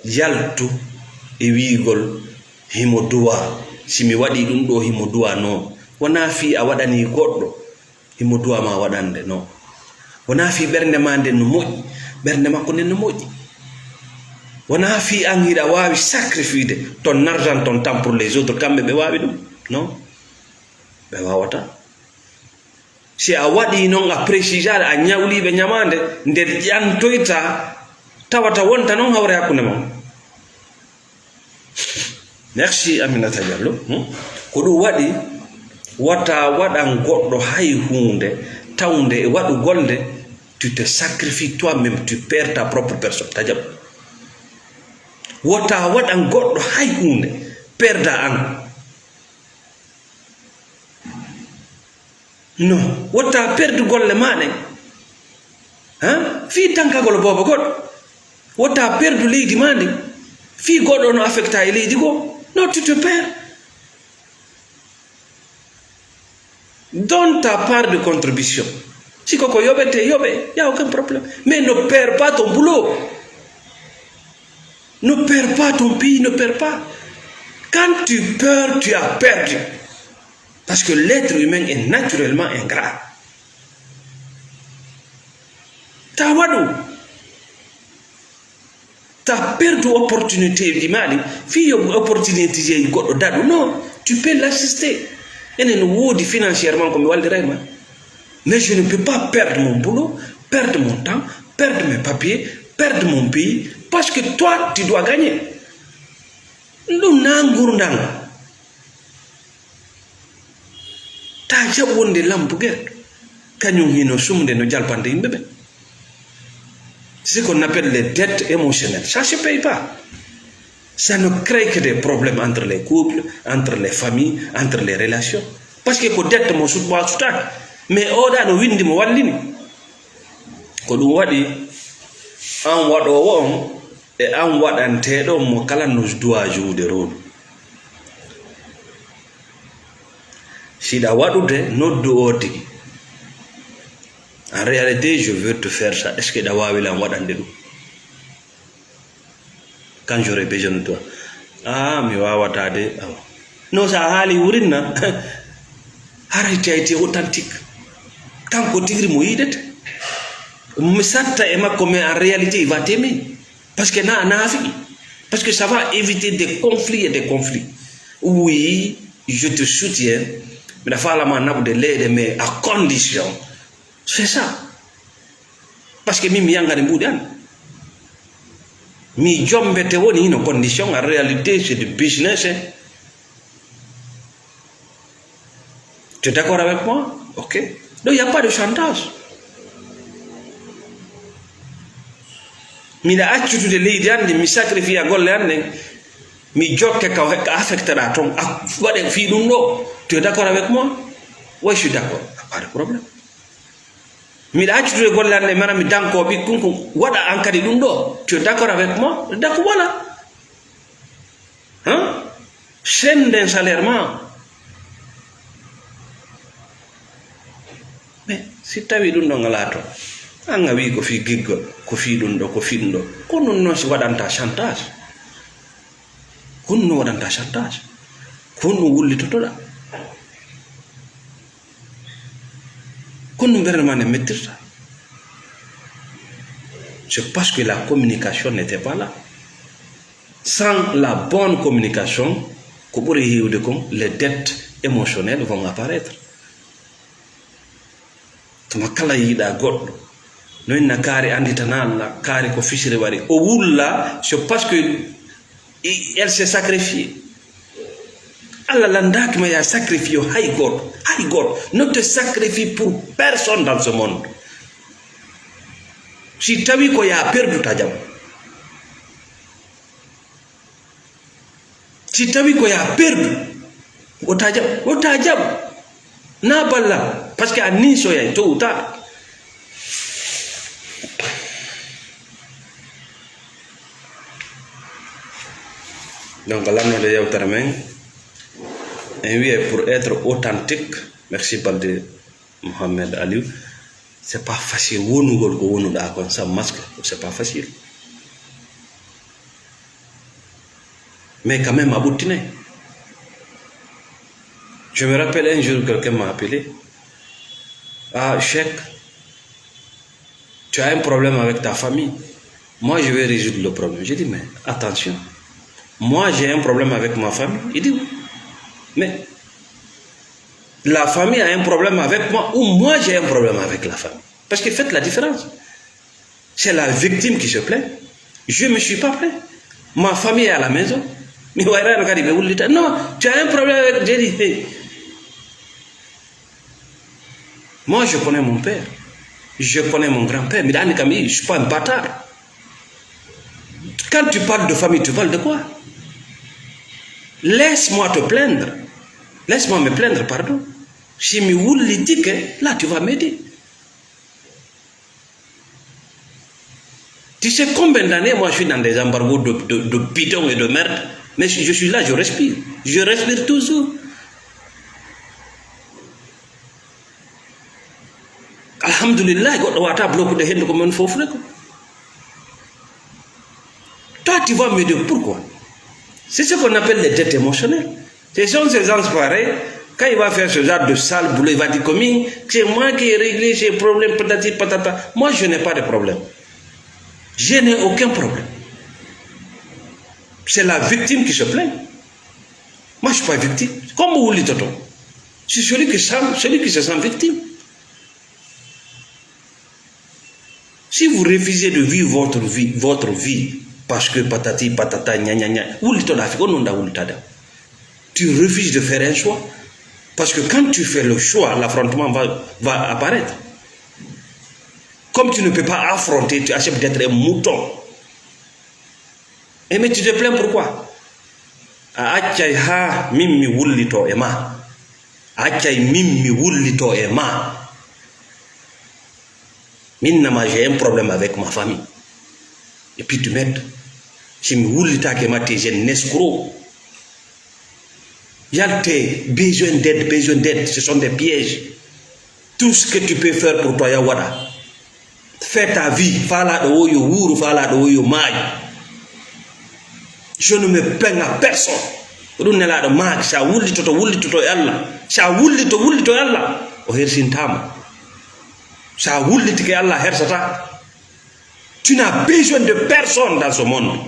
yaltu e wiigol himo duwa. Si mi waɗi ɗum ɗo himo duwa, non. Wonaa fii a waɗanii goɗɗo, himo duwa ma waɗande, non. Wonaa fii ɓernde ma nden no moƴƴi, ɓernde makko nden no moƴƴi. Wonaa fii an hiɗa waawi sacrifice ton argent ton temps pour les autres, kamɓe ɓe waawi ɗum, non. Ɓe waawata. Si a waɗii non, a précisé, a ñawlii ɓe ñamaande, nde ƴantoyta, tawata wonta non hawre hakkunde mon. Merci, Aminata Diallo. Hmm? Ko ɗum waɗi, wota waɗan goɗɗo hay huunde, tawnde e waɗugol nde, tu te sacrifies toi-même, tu perds ta propre personne. Ta jaɓ. Wota waɗan goɗɗo hay huunde, perda an. Non, wota perdu golle ma ɗen. Hein? Fii dankagol boobo goɗɗo. Wota perdu leydi ma ndi. Fii goɗɗo no affecta e leydi goo. Non, tu te perds. Donne ta part de contribution. Si ko ko yoɓete, yoɓe. Y a aucun problème. Mais ne perds pas ton boulot. Ne perds pas ton pays, ne perds pas. Quand tu perds, tu as perdu. Parce que l'être humain est naturellement ingrat. Ta waɗu. Ta perdu opportunité ji ma ɗi. Fii yo opportunité ji goɗɗo daɗu. Non, tu peux l'assister. Enen no woodi financièrement ko mi walliray ma. Mais je ne peux pas perdre mon boulot, perdre mon temps, perdre mes papiers, perdre mon pays. Parce que toi, tu dois gagner. Ɗum na ngurndan. Ta jaɓ wonde lampu gere. Kañum hino sumde no jalpande yimɓe ɓe. C'est ce qu'on appelle les dettes émotionnelles. Ça se paye pas. Ça ne crée que des problèmes entre les couples, entre les familles, entre les relations. Parce que ko dette mo sut-, mo sutaaki. Mais oɗa no windi mo wallini. Ko ɗum waɗi an waɗoowo on e an waɗanteeɗo on mo kala no duwa juude rewdu. Siɗa waɗude, noddu o tigi. En réalité, je veux te faire ça. Est-ce que ɗa waawi lan waɗande ɗum? Quand j'aurai besoin de toi. Ah, mi waawata de. Awa. Non, sa haali wurinna. Haray tu as été authentique. Kanko tigri mo yiɗete. Mi satta e makko, mais en réalité, il va t'aimer. Parce que na, na fii. Parce que ça va éviter des conflits et des conflits. Oui, je te soutiens. Miɗa faalama naɓude leyɗe, mais à condition. C'est ça. Parce que min mi yangani mbuuɗi an. Mi jombete woni hino condition, en réalité, c'est du business, hein. Tu es d'accord avec moi? Ok. Donc, il n'y a pas de chantage. Miɗa accutude leydi an ndi, mi sacrifia golle an ɗen, mi jokke ka, ka affecteɗa ton, a waɗe fii ɗum ɗo. Tu es d'accord avec moi? Oui, je suis d'accord. Pas de problème. Miɗa accutude golle an ɗe, mana mi danko ɓikkun ko waɗa an kadi ɗum ɗo. Tu es d'accord avec moi? D'accord, voilà. Hein? Senden salaire ma. Si tawi ɗum ɗon alaa to, an a wii ko fii giggol, ko fii ɗum ɗo, ko fii ɗum ɗo. Ko ɗum noon si waɗanta chantage. Ko ɗum no waɗanta chantage. Ko ɗum wullitotoɗa. Ko ɗum ɓernde ma nde mettirta. C'est parce que la communication n'était pas là. Sans la bonne communication, ko ɓuri heewde kon, les dettes émotionnelles vont apparaître. Tuma kala yiɗa goɗɗo, no inna kaari annditana Allah, kaari ko fisiri waɗi. O wulla, c'est parce que i-, elle s'est sacrifiée. Allah landaaki ma ya sacrifié hay goɗɗo, hay goɗɗo. Ne te sacrifie pour personne dans ce monde. Si tawi ko ya perdu ta jam. Si tawi ko ya perdu, o ta jam, o ta jam. Na balla, parce que a ni soyay tôt ou tard. Donc, lannoɗo yewtere men, en wiye pour être authentique, merci Balde Mohamed Aliou, c'est pas facile. Wonugol ko wonuɗa kon sans masque, c'est pas facile. Mais quand même, a ɓuttinay. Je me rappelle un jour, quelqu'un m'a appelé. Ah, Cheikh, tu as un problème avec ta famille. Moi, je vais résoudre le problème. J'ai dit, mais attention. Moi, j'ai un problème avec ma famille. Il dit, oui. Mais la famille a un problème avec moi ou moi, j'ai un problème avec la famille. Parce que faites la différence. C'est la victime qui se plaint. Je me suis pas plaint. Ma famille est à la maison. Mi wayrano kadi ɓe wullita. Non, tu as un problème avec, j'ai dit, hey. Moi, je connais mon père. Je connais mon grand-père. Mais Dani Camille, je suis pas un bâtard. Quand tu parles de famille, tu parles de quoi? Laisse-moi te plaindre. Laisse-moi me plaindre, pardon. Si mi wullitike, là, tu vas m'aider. Tu sais combien d'années moi je suis dans des embargos de, de, de bidons et de merde, mais je suis là, je respire. Je respire toujours. Alhamdulillah, goɗɗo wata bloqué de hendo ko mon fofu ko. Toi, tu vas me dire pourquoi? C'est ce qu'on appelle les dettes émotionnelles. Ce sont ces gens pareils, quand il va faire ce genre de sale boulot, il va dire comme, c'est moi qui ai réglé ces problèmes, patati patata. Moi, je n'ai pas de problème. Je n'ai aucun problème. C'est la victime qui se plaint. Moi, je suis pas victime. Comme vous le dites, c'est celui qui sent, celui qui se sent victime. Si vous refusez de vivre votre vie, votre vie, parce que patati patata, gna gna gna, wullitoɗa fi, ko non da wullitade. Tu refuses de faire un choix. Parce que quand tu fais le choix, l'affrontement va, va apparaître. Comme tu ne peux pas affronter, tu acceptes d'être un mouton. Et mais tu te plains pourquoi? A accay ha min mi wullito e ma. A accay min mi wullito e ma. Min nama, j'ai un problème avec ma famille. Et puis tu m'aides. Si mi wullitake ma, tu es un escroc. Yalte, besoin d'aide, besoin d'aide, ce sont des pièges. Tout ce que tu peux faire pour toi, ya waɗa. Fais ta vie, faalaɗo o yo wuuru, faalaɗo o yo maayu. Je ne me plains à personne. Ko ɗum nelaɗo maaki, sa wullitoto, wullitoto e Allah. Sa wullito, wullito e Allah. O hersintama. Sa wullitike Allah hersata. Tu n'as besoin de personne dans ce monde.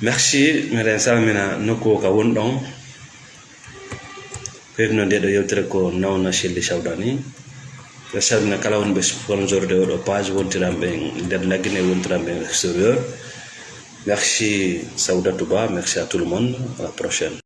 Merci, miɗen salmina nokku o ka woni ɗon. Ko heddi nde ɗo yewtere ko Nawna Shelly Sawdani. Miɗen salmina kala wonɓe sponsorde oɗo page, wontiranɓe nder Lagine, wontiranɓe extérieur. Merci Saoudata Ba, merci à tout le monde. À la prochaine.